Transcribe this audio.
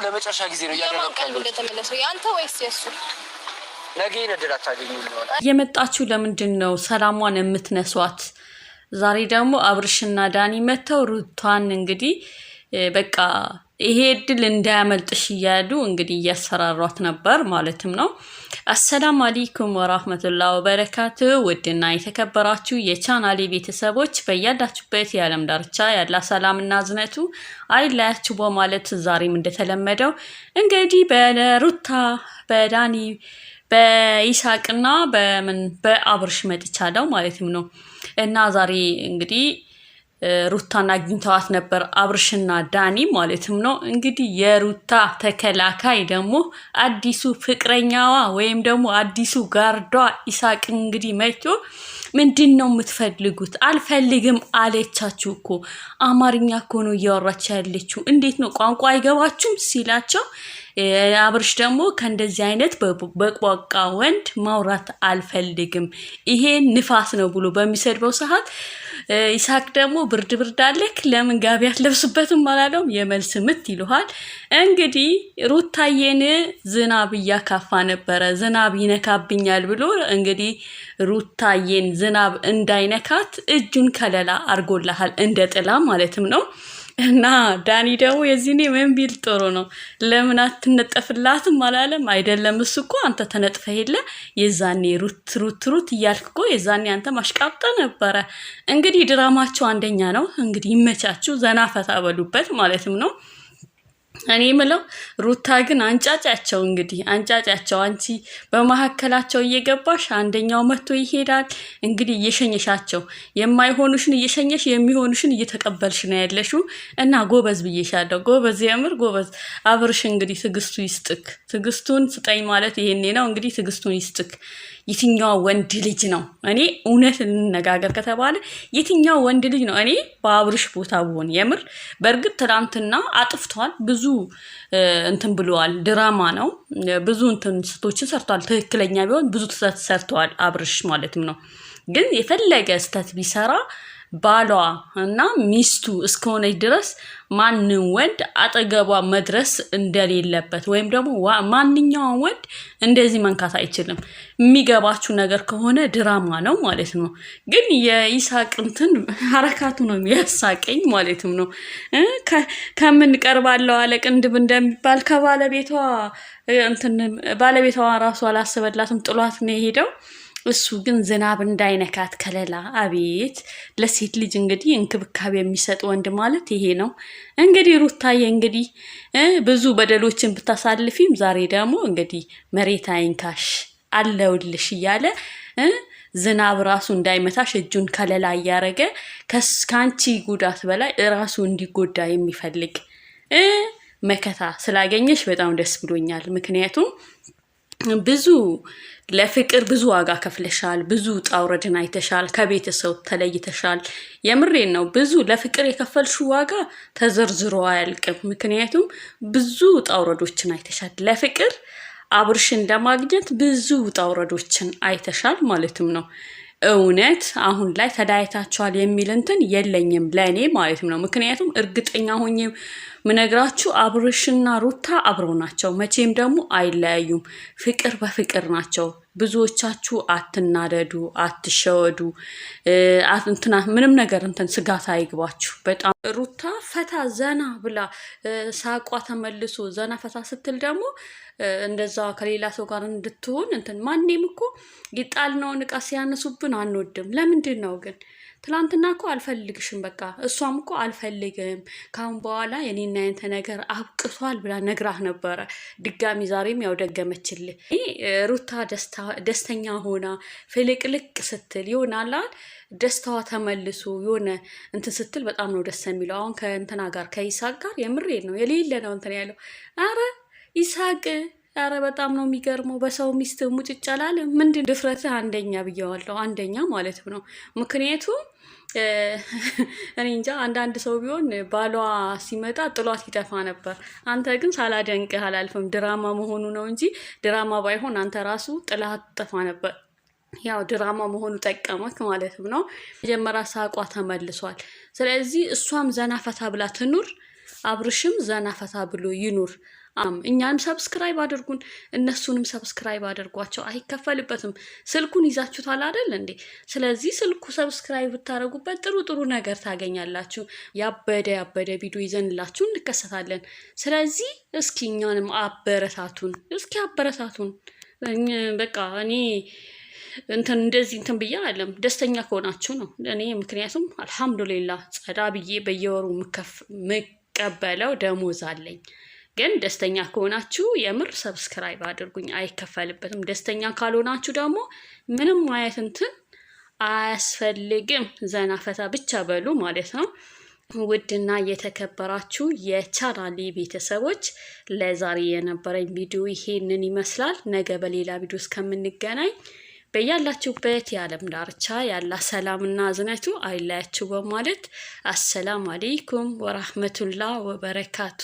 ለመጨረሻ ጊዜ ነው እያደረግኩ ቀልብ እንደተመለሰው የአንተ ወይስ የእሱ? ነገ ይህን አታገኙም ይሆናል። የመጣችሁ ለምንድን ነው ሰላሟን የምትነሷት? ዛሬ ደግሞ አብርሽና ዳኒ መጥተው ሩታን እንግዲህ በቃ ይሄ እድል እንዳያመልጥሽ እያሉ እንግዲህ እያሰራሯት ነበር ማለትም ነው። السلام عليكم ورحمة الله وبركاته። ውድና የተከበራችሁ የቻናሌ ቤተሰቦች በያላችሁበት የዓለም ዳርቻ ያለ ሰላምና እዝነቱ አይለያችሁ በማለት ዛሬም እንደተለመደው እንግዲህ በሩታ በዳኒ በይሳቅና በምን በአብርሽ መጥቻለሁ ማለትም ነው። እና ዛሬ እንግዲህ ሩታን አግኝተዋት ነበር አብርሽና ዳኒ ማለትም ነው። እንግዲህ የሩታ ተከላካይ ደግሞ አዲሱ ፍቅረኛዋ ወይም ደግሞ አዲሱ ጋርዷ ይሳቅ እንግዲህ መጥቶ ምንድን ነው የምትፈልጉት? አልፈልግም አለቻችሁ እኮ፣ አማርኛ እኮ ነው እያወራች ያለችው፣ እንዴት ነው ቋንቋ አይገባችሁም? ሲላቸው አብርሽ ደግሞ ከእንደዚህ አይነት በቋቋ ወንድ ማውራት አልፈልግም፣ ይሄ ንፋስ ነው ብሎ በሚሰድበው ሰዓት ይስሐቅ ደግሞ ብርድ ብርድ አለክ ለምን ጋቢ አትለብስበትም አላለውም። የመልስ ምት ይልሃል። እንግዲህ ሩታዬን ዝናብ እያካፋ ነበረ። ዝናብ ይነካብኛል ብሎ እንግዲህ ሩታዬን ዝናብ እንዳይነካት እጁን ከለላ አድርጎልሃል፣ እንደ ጥላ ማለትም ነው። እና ዳኒ ደግሞ የዚህኔ ምን ቢል ጥሩ ነው? ለምን አትነጠፍላትም አላለም? አይደለም እሱ እኮ አንተ ተነጥፈ የለ የዛኔ ሩት ሩት ሩት እያልክ እኮ የዛኔ አንተ ማሽቃብጠ ነበረ። እንግዲህ ድራማቸው አንደኛ ነው። እንግዲህ ይመቻችሁ፣ ዘና ፈታ በሉበት ማለትም ነው። እኔ ምለው ሩታ ግን አንጫጫቸው፣ እንግዲህ አንጫጫቸው። አንቺ በመካከላቸው እየገባሽ አንደኛው መጥቶ ይሄዳል። እንግዲህ እየሸኘሻቸው የማይሆኑሽን እየሸኘሽ የሚሆኑሽን እየተቀበልሽ ነው ያለሽው። እና ጎበዝ ብዬሻለሁ። ጎበዝ፣ የምር ጎበዝ። አብርሽ እንግዲህ ትዕግስቱ ይስጥክ። ትዕግስቱን ስጠኝ ማለት ይሄኔ ነው። እንግዲህ ትዕግስቱን ይስጥክ። የትኛው ወንድ ልጅ ነው? እኔ እውነት እንነጋገር ከተባለ የትኛው ወንድ ልጅ ነው? እኔ በአብርሽ ቦታ ብሆን የምር በእርግጥ ትናንትና አጥፍቷል፣ ብዙ እንትን ብለዋል። ድራማ ነው፣ ብዙ እንትን ስህተቶችን ሰርቷል። ትክክለኛ ቢሆን ብዙ ስህተት ሰርተዋል አብርሽ ማለትም ነው። ግን የፈለገ ስህተት ቢሰራ ባሏ እና ሚስቱ እስከሆነች ድረስ ማንም ወንድ አጠገቧ መድረስ እንደሌለበት ወይም ደግሞ ማንኛውም ወንድ እንደዚህ መንካት አይችልም። የሚገባችሁ ነገር ከሆነ ድራማ ነው ማለት ነው። ግን የይሳቅ እንትን ሀረካቱ ነው የሚያሳቀኝ ማለትም ነው። ከምን ቀርባለው አለ ቅንድብ እንደሚባል ከባለቤቷ እንትን ባለቤቷ ራሱ አላሰበላትም፣ ጥሏት ነው የሄደው። እሱ ግን ዝናብ እንዳይነካት ከለላ። አቤት ለሴት ልጅ እንግዲህ እንክብካቤ የሚሰጥ ወንድ ማለት ይሄ ነው። እንግዲህ ሩታዬ እንግዲህ ብዙ በደሎችን ብታሳልፊም ዛሬ ደግሞ እንግዲህ መሬት አይንካሽ አለውልሽ እያለ ዝናብ ራሱ እንዳይመታሽ እጁን ከለላ እያረገ ከአንቺ ጉዳት በላይ ራሱ እንዲጎዳ የሚፈልግ መከታ ስላገኘሽ በጣም ደስ ብሎኛል። ምክንያቱም ብዙ ለፍቅር ብዙ ዋጋ ከፍለሻል። ብዙ ውጣ ውረድን አይተሻል። ከቤተሰብ ተለይተሻል። የምሬን ነው። ብዙ ለፍቅር የከፈልሽው ዋጋ ተዘርዝሮ አያልቅም። ምክንያቱም ብዙ ውጣ ውረዶችን አይተሻል። ለፍቅር አብርሽን ለማግኘት ብዙ ውጣ ውረዶችን አይተሻል ማለትም ነው። እውነት አሁን ላይ ተለያይታችኋል የሚል እንትን የለኝም ለእኔ ማለትም ነው። ምክንያቱም እርግጠኛ ሆኜ ምነግራችሁ አብርሽና ሩታ አብረው ናቸው፣ መቼም ደግሞ አይለያዩም። ፍቅር በፍቅር ናቸው። ብዙዎቻችሁ አትናደዱ፣ አትሸወዱ፣ እንትና ምንም ነገር እንትን ስጋት አይግባችሁ። በጣም ሩታ ፈታ ዘና ብላ ሳቋ ተመልሶ ዘና ፈታ ስትል ደግሞ እንደዛ ከሌላ ሰው ጋር እንድትሆን እንትን ማንም እኮ የጣልነውን እቃ ሲያነሱብን አንወድም። ለምንድን ነው ግን? ትላንትና እኮ አልፈልግሽም፣ በቃ እሷም እኮ አልፈልግም፣ ካሁን በኋላ የኔና ያንተ ነገር አብቅቷል ብላ ነግራህ ነበረ። ድጋሚ ዛሬም ያው ደገመችልህ። ሩታ ደስተኛ ሆና ፍልቅልቅ ስትል ይሆናል ደስታዋ ተመልሶ የሆነ እንትን ስትል በጣም ነው ደስ የሚለው። አሁን ከእንትና ጋር ከይሳቅ ጋር የምሬ ነው የሌለ ነው እንትን ያለው። አረ ይሳቅ፣ አረ በጣም ነው የሚገርመው። በሰው ሚስት ሙጭጭ አላለ። ምንድን ድፍረትህ? አንደኛ ብየዋለሁ፣ አንደኛ ማለት ነው። ምክንያቱም እኔ እንጃ አንዳንድ ሰው ቢሆን ባሏ ሲመጣ ጥሏት ይጠፋ ነበር። አንተ ግን ሳላደንቅህ አላልፍም። ድራማ መሆኑ ነው እንጂ ድራማ ባይሆን አንተ ራሱ ጥላት ትጠፋ ነበር። ያው ድራማ መሆኑ ጠቀመክ ማለትም ነው። መጀመሪያ ሳቋ ተመልሷል። ስለዚህ እሷም ዘና ፈታ ብላ ትኑር። አብርሽም ዘና ፈታ ብሎ ይኑር። እኛንም subscribe አድርጉን፣ እነሱንም subscribe አድርጓቸው። አይከፈልበትም። ስልኩን ይዛችሁታል አይደል እንዴ? ስለዚህ ስልኩ subscribe ብታደርጉበት ጥሩ ጥሩ ነገር ታገኛላችሁ። ያበደ ያበደ ቪዲዮ ይዘንላችሁ እንከሰታለን። ስለዚህ እስኪ እኛንም አበረታቱን፣ እስኪ አበረታቱን። በቃ እኔ እንትን እንደዚህ እንትን ብዬ አለም ደስተኛ ከሆናችሁ ነው እኔ ምክንያቱም አልሐምዱሊላህ ጸዳ ብዬ በየወሩ ምቀበለው ደሞዝ አለኝ። ግን ደስተኛ ከሆናችሁ የምር subscribe አድርጉኝ፣ አይከፈልበትም። ደስተኛ ካልሆናችሁ ደግሞ ምንም ማየት እንትን አያስፈልግም። ዘና ፈታ ብቻ በሉ ማለት ነው። ውድና የተከበራችሁ የቻናሌ ቤተሰቦች ለዛሬ የነበረኝ ቪዲዮ ይሄንን ይመስላል። ነገ በሌላ ቪዲዮ እስከምንገናኝ በያላችሁበት የዓለም ዳርቻ ያላ ሰላምና እዝነቱ አይለያችሁ በማለት አሰላሙ አሌይኩም ወራህመቱላህ ወበረካቱ።